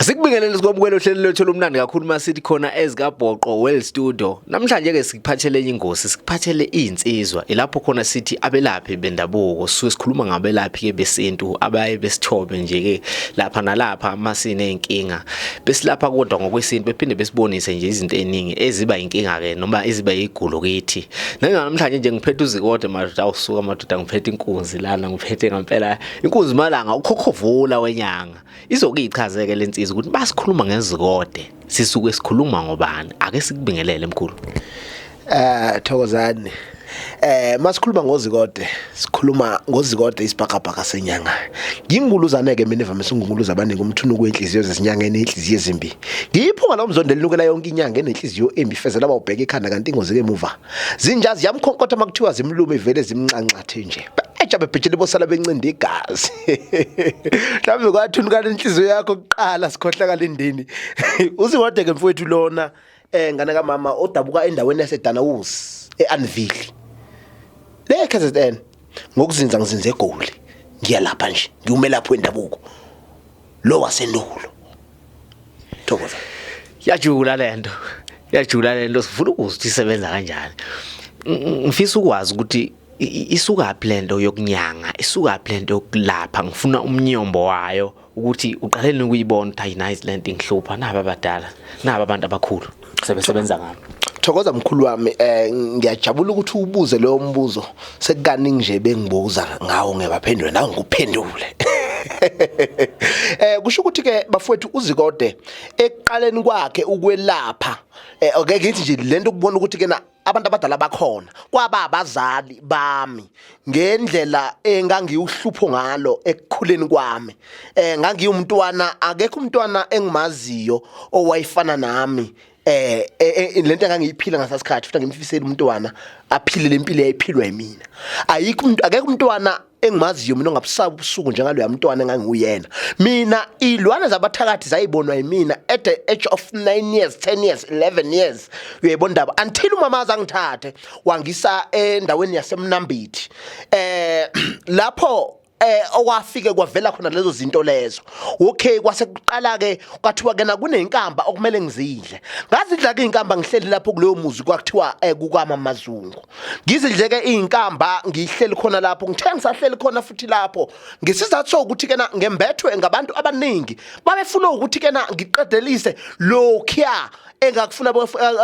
Sikubingelele sikwamukela ohlelo lwethu olumnandi kakhulu masithi khona ezikaBhoqo Well Studio. Namhlanje ke sikuphathele enye ingosi, sikuphathele izinsizwa. Ilapho khona sithi abelaphi bendabuko, sisuke sikhuluma ngabelaphi ke besintu abaye besithobe nje ke lapha nalapha masineyinkinga. Besilapha kodwa ngokwesintu bephinde besibonise nje izinto eziningi eziba inkinga ke noma eziba yigulo kithi. Namhlanje nje ngiphethe uzikode madoda awusuka madoda ngiphethe inkunzi lana ngiphethe ngempela inkunzi malanga ukhokhovula wenyanga. Izoke ichazeke lensizwa ukuthi basikhuluma ngezikode sisuke sikhuluma ngobani ake sikubingelele mkhulu. Thokozani. Masikhuluma ngozikode sikhuluma ngozikode isibhakabhaka senyanga. Nginguluzane ke mina evamise ungunguluza abaningi umthunuko wenhliziyo zezinyanga enenhliziyo ezimbi. Ngiyiphunga lo mzondo elinukela yonke inyanga enenhliziyo embi fezela bawubheka ikhanda kanti ingozi ke emuva. Zinja ziyamkhonkotha makuthiwa zimlume ivele zimnxanxathe nje. Eja bebhejele bosala bencinda igazi. Mhlawumbe kwathunukala inhliziyo yakho kuqala sikhohlakala indini. Uzikode ke mfowethu lona ngane kamama odabuka endaweni yaseDanawus eAnville. Le KZN ngokuzinza ngizinze eGoli. Ngiyalapha nje ngiwumelaphi wendabuko lo wasendulo. Thokoza. Yajula lento. Yajula lento sifuna ukuzwa ukuthi isebenza kanjani. Ngifisa ukwazi ukuthi isukaphi lento yokunyanga, isukaphi lento yokulapha, ngifuna umnyombo wayo ukuthi uqale nini ukuyibona ukuthi ayi nice lento ingihlupha naba abadala, naba abantu abakhulu sebesebenza ngami. Thokoza mkhulu wami ngiyajabula ukuthi ubuze loyo mbuzo sekukaningi nje bengibuza ngawo ngiyabaphendula nawe ngikuphendule. Kusho ukuthi ke bafowethu uzikode ekuqaleni kwakhe ukwelapha okay ngithi nje lento ukubona ukuthi ke na abantu abadala bakhona kwaba abazali bami ngendlela engangiwuhlupho ngalo ekukhuleni kwami ngangiwumntwana akekho umntwana engimaziyo owayefana nami lento engangiyiphila ngasasikhathi futhi ngimfisela umntwana aphile lempilo eyayiphilwa yimina ayikho umuntu akekho umntwana engimaziyo mina ongabusaba ubusuku njengaloya mntwana engangiyena mina ilwane zabathakathi zayibonwa yimina at the age of 9 years 10 years 11 years uyayibona indaba until umama azangithathe wangisa endaweni yasemnambithi lapho okwafike kwavela khona lezo zinto lezo. Okay kwase kuqala ke kwathiwa kena kunenkamba okumele ngizidle. Ngazidla ke inkamba ngihleli lapho kuleyo muzi kwakuthiwa kukama Mazungu. Ngizidle ke izinkamba ngihleli khona lapho ngithe ngisahleli khona futhi lapho ngesizathu sokuthi kena ngembethwe ngabantu abaningi babefuna ukuthi kena ngiqedelise lokhiya engakufuna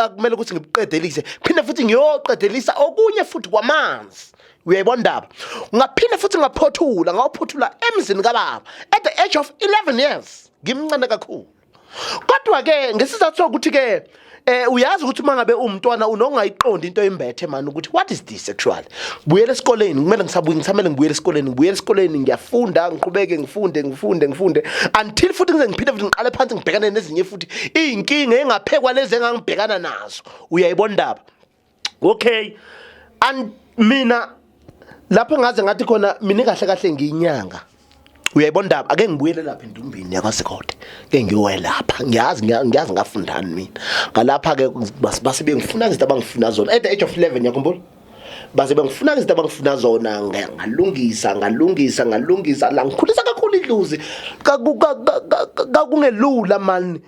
kumele ukuthi ngibuqedelise phinde futhi ngiyoqedelisa okunye futhi kwamanzi. Uyayibona indaba. Ngaphinde futhi ngaphothula, ngawuphothula emzini kababa at the age of 11 years. Ngimncane kakhulu. Kodwa ke ngesizathu sokuthi ke uyazi ukuthi uma ngabe umntwana unongayiqondi into embethe man ukuthi what is this actually. Buyela esikoleni, kumele ngisabuye ngisamele ngibuyele esikoleni, ngibuyele esikoleni ngiyafunda, ngiqhubeke ngifunde, ngifunde, ngifunde until futhi ngize ngiphinde futhi ngiqale phansi ngibhekane nezinye futhi izinkinga engaphekwa lezi engangibhekana nazo. Uyayibona indaba. Okay. And mina lapho ngaze ngathi khona mina kahle kahle ngiyinyanga. Uyayibona indaba ake ngibuyele lapha endumbini yakwaSikhothe. Ke ngiyowelapha. Ngiyazi ngiyazi ngafundani mina. Ngalapha ke base bengifuna izinto abangifuna zona. At the age of 11 yakhumbula? Base bengifuna izinto abangifuna zona ngalungisa ngalungisa ngalungisa la ngikhulisa kakhulu idlozi. Kakungelula man.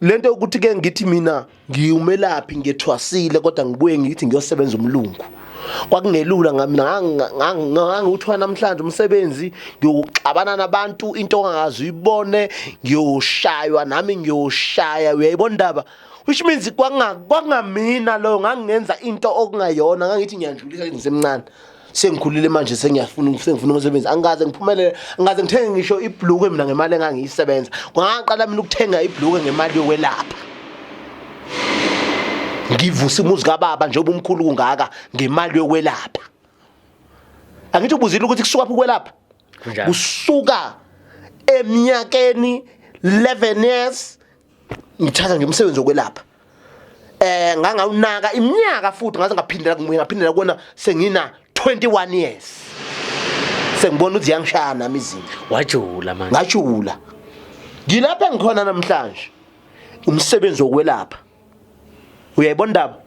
Lento yokuthi ke ngithi mina ngiwumelaphi ngethwasile kodwa ngibuye ngithi ngiyosebenza umlungu. Kwakungelula ngami nganguthiwa namhlanje umsebenzi ngiyoxabana nabantu into ongazi uyibone ngiyoshaywa nami ngiyoshaya uyayibona indaba which means kwakungamina lo ngangingenza into okungayona ngangithi ngiyandlulisa ngisemncane. Sengikhulile manje sengiyafuna sengifuna umsebenzi angikaze ngiphumelele angikaze ngithenge ngisho ibhlukwe mina ngemali engangiyisebenza ngaqala mina ukuthenga ibhlukwe ngemali yokwelapha ngivusa umuzi kababa njengoba umkhulu kungaka ngemali yokwelapha angithi ubuzile ukuthi kusuka phi ukwelapha kusuka eminyakeni 11 years ngithatha nje umsebenzi wokwelapha ngangawunaka iminyaka futhi ngaze ngaphindela kuye ngaphindela kona sengina 21 years sengibona ukuthi yangishaya nami izinto wajula manje ngajula ngilapha ngikhona namhlanje umsebenzi wokwelapha uyayibona indaba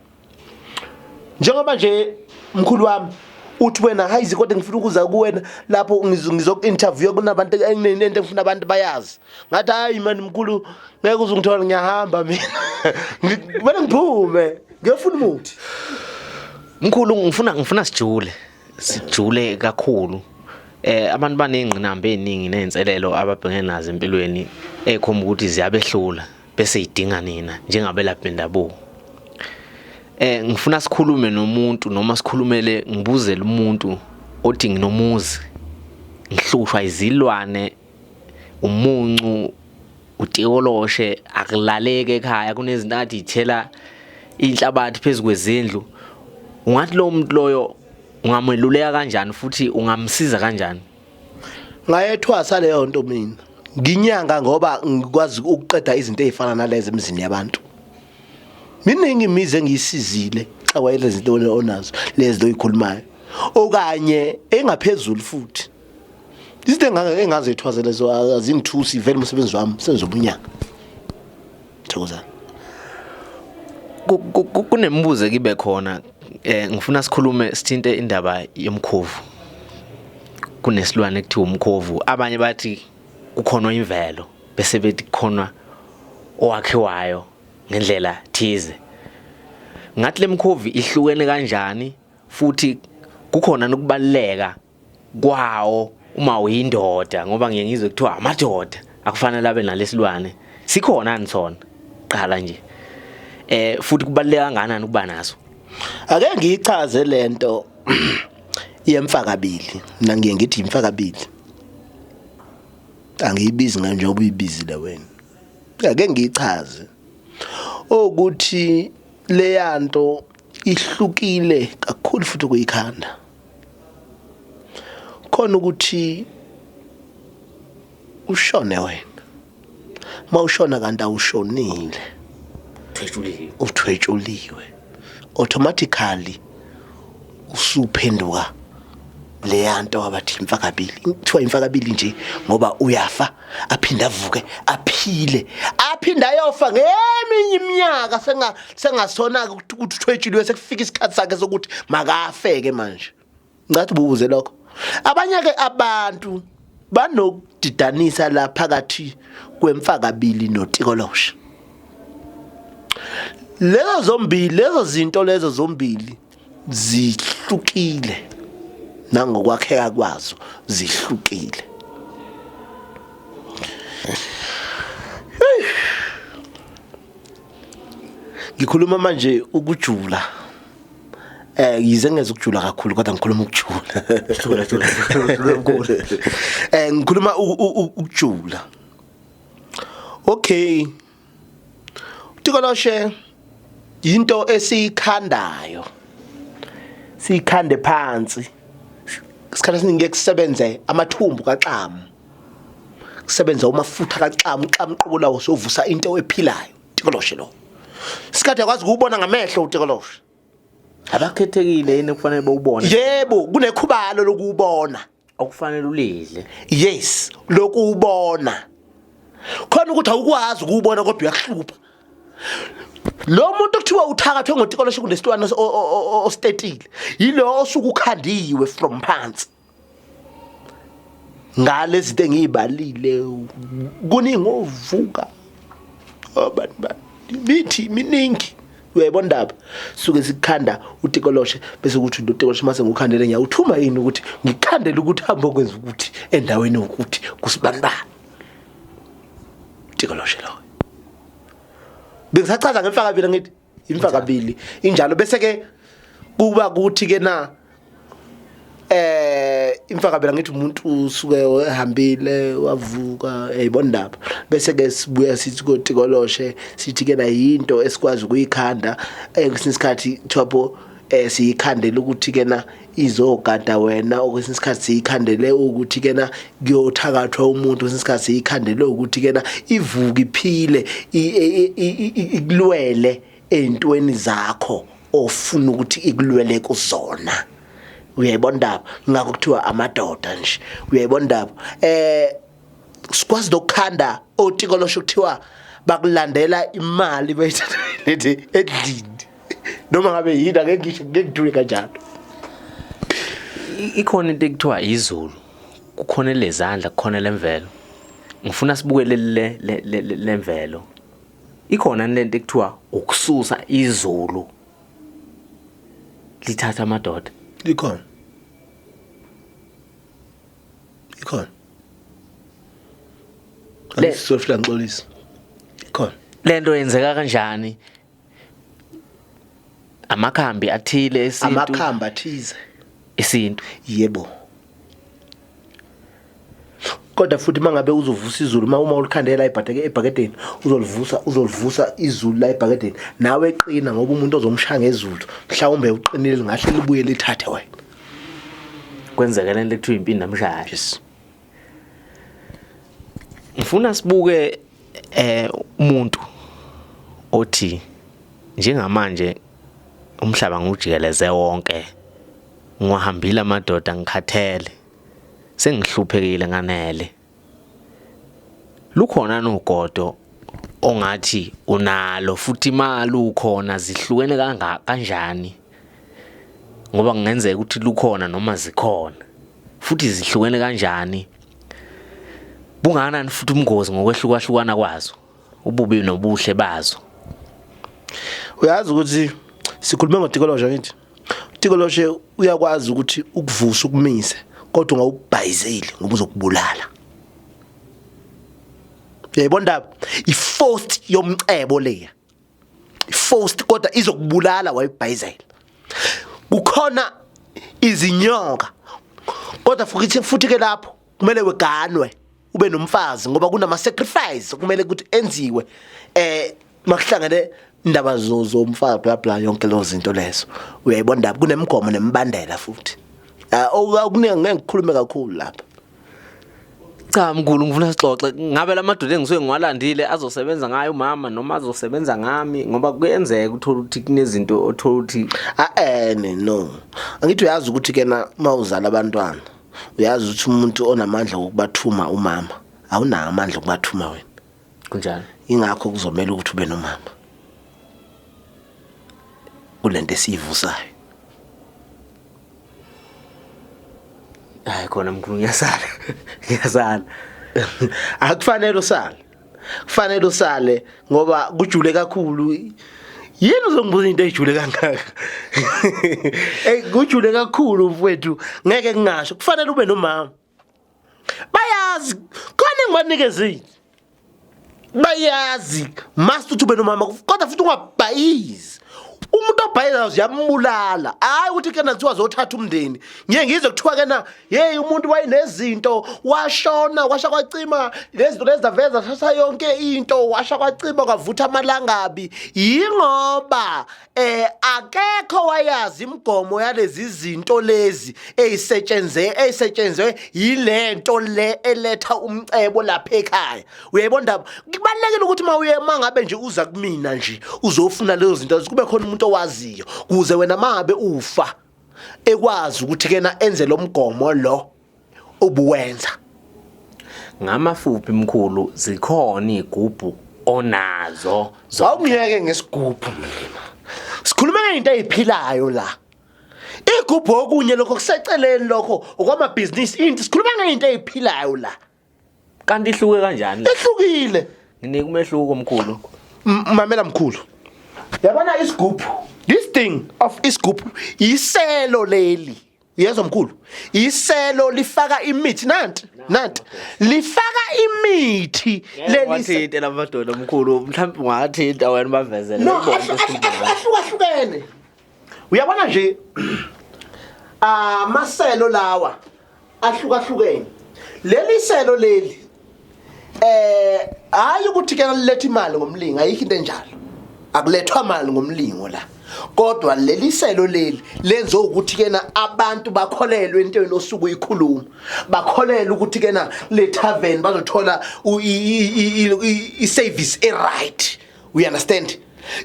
njengoba nje mkhulu wami Uthi wena hayi Zikode, ngifuna ukuza kuwena lapho ngizoku-interview, kunabantu enginento engifuna abantu bayazi. Ngathi hayi mani mkhulu, ngeke uze ungithole, ngiyahamba mina. Kumele ngiphume ngiyofuna umuthi. Mkhulu, ngifuna sijule kakhulu. Abantu baney'ngqinamba ey'ningi ney'nselelo ababhekene nazo empilweni ey'khomba ukuthi ziyabehlula bese idinga nina njengabelaphi bendabuko. Ngifuna sikhulume nomuntu noma sikhulumele, ngibuzele umuntu othi nginomuzi, ngihlushwa izilwane, umuncu, utikoloshe, akulaleki ekhaya, kunezinto athi ithela inhlabathi phezu kwezindlu. Ungathi lo muntu loyo ungameluleka kanjani futhi ungamsiza kanjani? Ngayethwasa leyo nto mina. Nginyanga ngoba ngikwazi ukuqeda izinto ezifana nalezi emizini yabantu. Miningi imizi engiyisizile xa wayele izinto onazo lezi oyikhulumayo. Okanye engaphezulu futhi. Izinto engazethwasa lezo azingithusi, vele umsebenzi wami senzobunyanga. Thokozani. Kunemibuzo ekibe khona, ngifuna sikhulume sithinte indaba yomkhovu. Kunesilwane ekuthiwa umkhovu, abanye bathi kukhona imvelo bese bethi kukhona owakhiwayo ngendlela thize. Ngathi lemkhovu ihlukene kanjani futhi kukhona nokubaluleka kwawo uma uyindoda, ngoba ngiye ngizwe kuthiwa amadoda akufanele abe nalesilwane. Sikhona yini sona? Qala nje. Futhi kubaluleka kangakanani ukuba naso? Ake ngiyichaze lento yemfakabili. Mina ngiye ngithi imfakabili. Angiyibizi njengoba uyibizile wena. Ake ngiyichaze. Ukuthi leyanto ihlukile kakhulu futhi kuyikhanda. Khona ukuthi ushone wena. Mawushona kanti awushonile. Uthwetshuliwe. Uthwetshuliwe. Automatically usuphenduka leyanto abathi imfakabili. Kuthiwa imfakabili nje ngoba uyafa aphinde avuke aphile aphinde ayofa ngeminye iminyaka sengasona ukuthi uthwetshuliwe, sekufika isikhathi sakhe sokuthi makafeke manje. Ngathi bubuze lokho. Abanye ke abantu banokudidanisa la phakathi kwemfakabili notikoloshe. Lezo zombili, lezo zinto lezo zombili zihlukile nangokwakheka kwazo zihlukile. Ngikhuluma manje ukujula. Yize ngeze ukujula kakhulu kodwa ngikhuluma ukujula. Jula, jula, jula. Ngikhuluma ukujula. Okay. Tikoloshe into esiyikhandayo. Siyikhande phansi. Isikhathi esiningi kusebenze amathumbu kaxamu. Kusebenza umafutha kaxamu, xamu qobo lawo sovusa into ephilayo. Tikoloshe lo. Isikhathi akwazi ukubona ngamehlo utikoloshe. Abakhethekile yini kufanele bawubone? Yebo, kunekhubalo lokubona. Okufanele ulidle. Yes, lokubona. Khona ukuthi awukwazi ukubona kodwa uyakuhlupha. Lo muntu okuthiwa uthakathwe ngotikoloshe kunesilwane ostetile, yilo osuke ukhandiwe from phansi. Ngalezi zinto engiyibalile kuningi ovuka abantu mithi miningi, uyayibona indaba. Suke sikukhanda utikoloshe bese kuthi lo tikoloshe mase ngikukhandele ngiyawuthuma yini ukuthi ngikhandele ukuthi hambe okwenza ukuthi endaweni ukuthi kusibanibani tikoloshe lo. Bengisachaza ngemfakabili, ngithi imfakabili injalo, bese ke kuba kuthi ke na imfakabela ngithi umuntu usuke ehambile wavuka, eyibona indaba, bese ke sibuya sithi kotikoloshe sithi ke na yinto esikwazi ukuyikhanda. Kwesinye isikhathi kuthiwa bo siyikhandele ukuthi ke na izogada wena, okwesinye isikhathi siyikhandele ukuthi ke na kuyothakathwa umuntu, kwesinye isikhathi siyikhandele ukuthi ke na ivuke iphile ikulwele ey'ntweni zakho ofuna ukuthi ikulwele kuzona. Uyayibona indaba? Ngakho kuthiwa amadoda nje. Uyayibona indaba? Sikwazi nokukhanda otikoloshe kuthiwa bakulandela imali bayithatha lethi endlini, noma ngabe yini, ake ngisho ngeke ngidule kanjalo. Ikhona into ekuthiwa izulu, kukhona elezandla, kukhona lemvelo. Ngifuna sibuke leli lemvelo. Ikhona lento ekuthiwa ukususa izulu lithatha amadoda. Ikhona. Ikhona. Angisofila ngixolisa. Ikhona. Lento yenzeka kanjani? Amakhambi athile esintu. Amakhambi athize. Isintu. Yebo. Kodwa futhi mangabe uzovusa izulu uma ulikhandela ebhadeke ebhakedeni uzolivusa uzolivusa izulu la ebhakedeni nawe qina ngoba umuntu ozomshaya ngezulu mhlawumbe uqinile lingahle libuye lithathe wena. Kwenzeka lento ekuthiwa impinda mshaya. Yes. Ngifuna sibuke umuntu othi njengamanje umhlaba ngiwujikeleze wonke, ngiwahambile amadoda ngikhathele, sengihluphekile nganele. Lukhona nogodo ongathi unalo futhi imali ukhona zihlukene kanga kanjani? Ngoba kungenzeka ukuthi lukhona noma zikhona futhi zihlukene kanjani? Bungakanani futhi ubungozi ngokwehlukahlukana kwazo, ububi nobuhle bazo? Uyazi ukuthi sikhulume ngotikoloshe ngithi utikoloshe uyakwazi ukuthi ukuvusa ukumise kodwa ungawubhayizeli ngoba uzokubulala. Uyayibona ndaba i-forced yomcebo leya, i-forced kodwa izokubulala wayibhayizela. Kukhona izinyoka kodwa futhi ke lapho kumele weganwe ube nomfazi ngoba kunama sacrifice kumele ukuthi enziwe makuhlangene indaba zomfazi bla bla yonke lezo zinto lezo. Uyayibona ndaba kunemigomo nemibandela futhi. Okuningi ngeke ngikhulume kakhulu lapha. Cha mkhulu, ngifuna sixoxe ngabe lamadoda engisuke ngiwalandile azosebenza ngayo umama noma azosebenza ngami, ngoba kuyenzeka uthola ukuthi kunezinto othola ukuthi no. Angithi uyazi ukuthi kena mawuzala abantwana uyazi ukuthi umuntu onamandla wokubathuma umama awunawo amandla okubathuma wena. Kunjalo. Ingakho kuzomela ukuthi ube nomama kulento esiyivusayo. Hayi khona mkhulu, ngiyasala. Ngiyasala. Akufanele usale. Kufanele usale ngoba kujule kakhulu. Yini uzongibuza into ejule kangaka? Ey kujule kakhulu mfowethu, ngeke ngingasho. Kufanele ube nomama. Bayazi khona engibanikezile. Bayazi must uthi ube nomama kodwa futhi ungabhayizi. Umuntu obhayizayo uyambulala. Hayi ukuthi kena kuthiwa zothatha umndeni. Ngiye ngizwe kuthiwa kena hey umuntu wayenezinto washona kwasha kwacima lezinto lezi zaveza thatha yonke into washa kwacima kwavutha amalangabi. Yingoba akekho wayazi imigomo yalezi zinto lezi ezisetshenzwe yilento le eletha umcebo lapha ekhaya. Uyayibona ndaba kubalekile ukuthi mawuye mangabe nje uza kumina nje uzofuna lezo zinto kube khona umuntu owaziyo kuze wena mangabe ufa ekwazi ukuthi kena enze lo mgomo lo obuwenza. Ngamafuphi mkhulu, zikhona igubhu onazo? Awungiyeke ngesigubhu mina. Sikhuluma ngento eziphilayo la. Igubhu okunye lokho kuseceleni lokho okwamabhizinisi into sikhuluma ngento eziphilayo la. Kanti ihluke kanjani? Ihlukile. Nginika umehluko mkhulu. Mamela mkhulu. Yabona isigubhu. This thing of isigubhu iselo leli. Uyezwa mkhulu? Iselo lifaka imithi nanti nanti. Lifaka imithi leli. Wathinte lamadoda mkhulu, mhlawumbe ungathinta wena bavezele. No, ahlukahlukene. Uyabona nje amaselo lawa ahlukahlukene. Leli selo leli hayi ukuthi ke liletha imali ngomlingo, ayikho into enjalo. Akulethwa imali ngomlingo la. Kodwa leli selo leli lenze ukuthi kena abantu bakholelwe entweni osuku uyikhuluma. Bakholelwe ukuthi kena le tavern bazothola i service e right. We understand?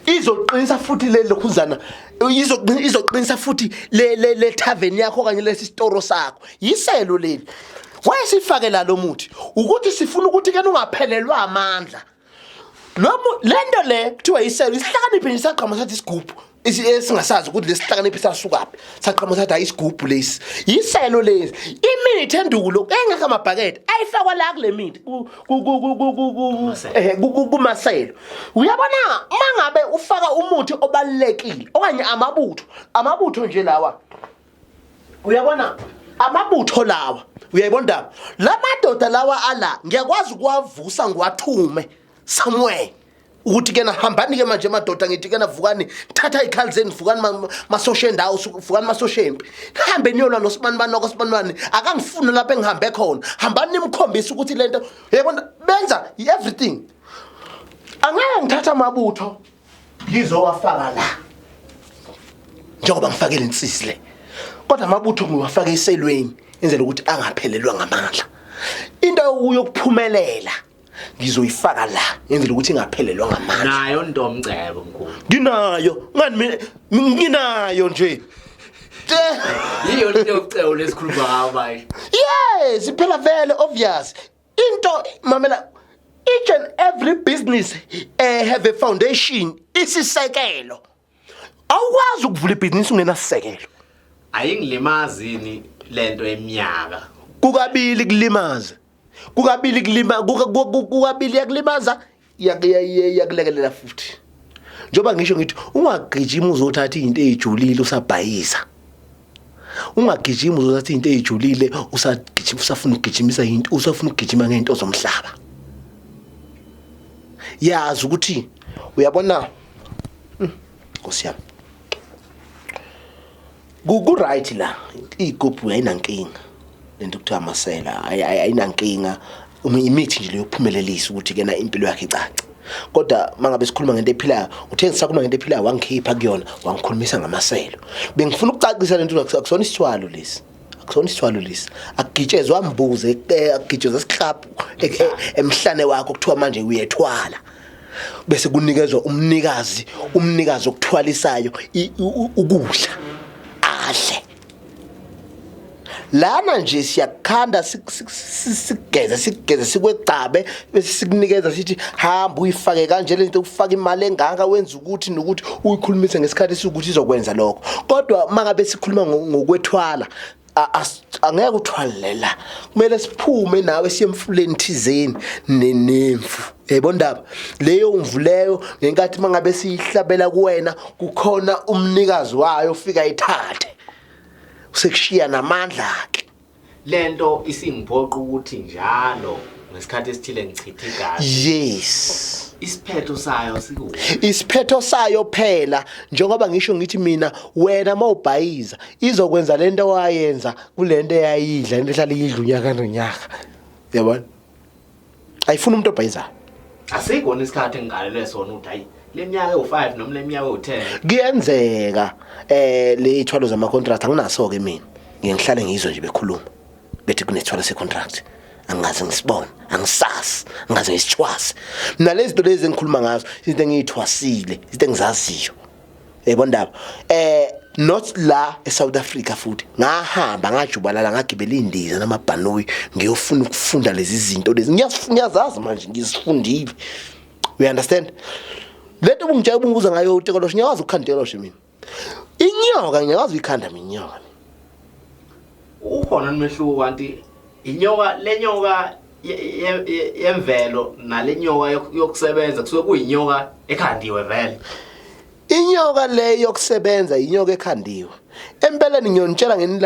Izoqinisa futhi le lokhuzana, izoqinisa futhi le tavern yakho kanye lesi sitoro sakho. Yiselo leli. Wayesifake la lo muthi ukuthi sifuna ukuthi kena ungaphelelwa amandla. Lo lento le kuthiwa iselo isihlakaniphe nje saqhama sathi isigubhu. Esingasazi ukuthi lesihlakaniphi sasukaphi, saqhamuka sathi hayi, isigubhu lesi, yiselo lesi, imithi endulo engekho amabhakede ayifakwa la kule mithi Kumaselo. Kumaselo. Uyabona, mangabe ufaka umuthi obalulekile okanye amabutho nje lawa, uyabona amabutho lawa, uyayibona ndaba, la madoda lawa ala ngiyakwazi ukuwavusa ngiwathume somewhere ukuthi kena hambani ke manje madoda, ngithi kena vukani, thatha ikhali zenu, vukani masosha endawo, vukani masosha empi, hambe niyolwa nosibanibani wakosibanibani, akangifuni lapho engihambe khona, hambani nimkhombise ukuthi lento, uyayibona, benza everything. Angeke ngithatha amabutho ngizowafaka la njengoba ngifakele insisi le, kodwa amabutho ngiwafake eselweni enzela ukuthi angaphelelwa ngamandla. Into yokuphumelela ngizoyifaka la ngenzela ukuthi ingaphelelwa ngamandla. Nayo ntomcebo mkhulu. Nginayo ngani mina, nginayo nje. Yiyo into yokucebo lesikhuluma ngayo manje. Yes, phela vele obvious into, mamela, each and every business have a foundation, isisekelo. Awukwazi ukuvula ibhizinisi ungenasisekelo. Ayingilimazi lento eminyaka? Kukabili kulimaza, kukabili kulima, kukabili yakulimaza, yakulekelela futhi. Njengoba ngisho ngithi ungagijima uzothatha izinto ezijulile usabhayiza, ungagijima uzothatha izinto ezijulile usagijima, usafuna ukugijimisa into, usafuna ukugijima ngento zomhlaba. Yazi ukuthi uyabona, Nkosi yami, ku right la, igubhu ayinankinga lento kuthiwa amasela, ayinankinga. Imithi nje leyo kuphumelelisa ukuthi kena impilo yakhe icace. Kodwa mangabe sikhuluma ngento ephilayo, uthe ngisakhuluma ngento ephilayo wangikhipha kuyona, wangikhulumisa ngamaselo. Bengifuna ukucacisa lento, akusona isithwalo lesi, akusona isithwalo lesi, akugitshezwa mbuze, akugitshezwa siklabhu emhlane wakho kuthiwa manje uyethwala, bese kunikezwa umnikazi okuthwalisayo ukudla adle. Lana nje siyakukhanda, sikugeze, sikugeze, sikwegcabe, bese sikunikeza, sithi hamba uyifake kanje lento, ufake imali engaka, wenza ukuthi nokuthi, uyikhulumise ngesikhathi esiwukuthi izokwenza lokho. Kodwa mangabe sikhuluma ngokwethwala, angeke uthwale la, kumele siphume nawe siye emfuleni thizeni nemvu, yayibona ndaba leyo mvu leyo. Ngenkathi mangabe siyihlabela kuwena, kukhona umnikazi wayo ufika ayithathe, usekushiya namandla ke. Lento isingiphoqa ukuthi njalo ngesikhathi esithile ngichithe igazi? Yes. Isiphetho sayo sikuphi? Isiphetho sayo phela, njengoba ngisho ngithi mina, wena mawubhayiza izokwenza lento wayenza kulento eyayidla, into ehlala idla unyaka nonyaka, uyabona, ayifuni umuntu obhayizayo. Asikona isikhathi engigalelwe sona ukuthi hayi, le minyaka ewu-5 noma le minyaka ewu-10? Kuyenzeka le ithwalo zama contract anginaso ke mina, ngiye ngihlale ngizwe nje bekhuluma bethi kunethwalo se contract, angaze ngisibone, angisazi, angaze ngisithwase mina. Lezi zinto lezi engikhuluma ngazo, izinto engiyithwasile, izinto engizaziyo, yebo ndaba. Not la eSouth Africa futhi, ngahamba ngajubalala, ngagibela indiza namabhanoyi ngiyofuna ukufunda lezi zinto lezi. Ngiyazazi manje, ngizifundile, you understand? Lento ubungitshela, ubungibuza ngayo utekoloshe, ngiyakwazi ukukhanda utekoloshe mina. Inyoka ngiyakwazi uyikhanda mina inyoka. Ukhona umehluko kanti inyoka lenyoka yemvelo nale nyoka yokusebenza kusuke kuyinyoka ekhandiwe vele? Inyoka le yokusebenza inyoka ekhandiwe empeleni, ngiyonitshela ngenila.